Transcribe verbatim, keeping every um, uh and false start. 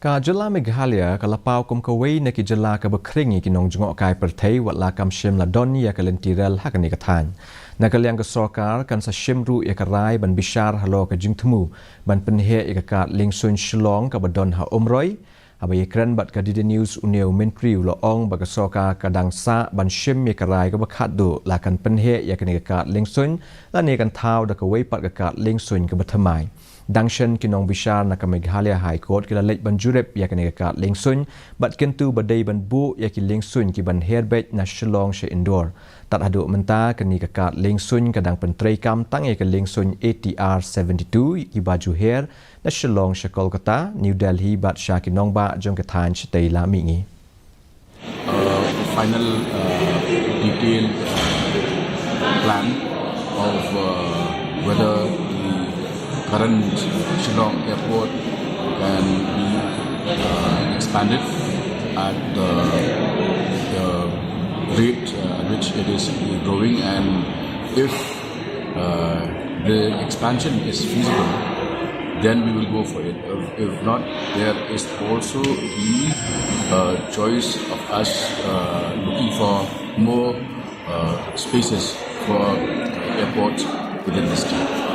Ka jylla Meghalaya ka la paw kum kawei na ki jylla kaba khring ïa ki nongjngohkai pyrthei, wat la kam shym la don ïa ka lynti rel ha kane ka thaiñ. Na ka liang ka sorkar kan sa shim ruh ïa ka rai ban bishar halor ka jingthmu ban pynheh ïa ka kad liengsuiñ Shillong kaba don ha Umroi. Haba ïakren bad ka D D News, une u Myntri u la ong ba ka sorkar ka dang sah ban shim ïa ka rai kaba khatduh, la kan pynheh ïa kane ka kad liengsuiñ lane kan thaw da kawei pat ka kad liengsuiñ kaba thymmai. Dang shen, ki nongbishar na ka Meghalaya High Court ki la leit ban jurip ïa kane ka kad liengsuiñ bad kyntu ba dei ban buh ïa ki liengsuiñ ki ban her beit na Shillong sha Indore. Tad haduh mynta kane ka kad liengsuiñ ka dang pyntreikam tang ïa ka liengsuiñ A T R seventy-two, kiba ju her na Shillong sha Kolkata, New Delhi bad sha ki nongbah jong ka thaiñ shatei la mihngi. Uh, a final uh, detailed uh, plan of uh, whether the current Shillong airport can be uh, expanded at the, the rate uh, at which it is growing, and if uh, the expansion is feasible, then we will go for it. If, if not, there is also the uh, choice of us uh, looking for more uh, spaces for airports within the state.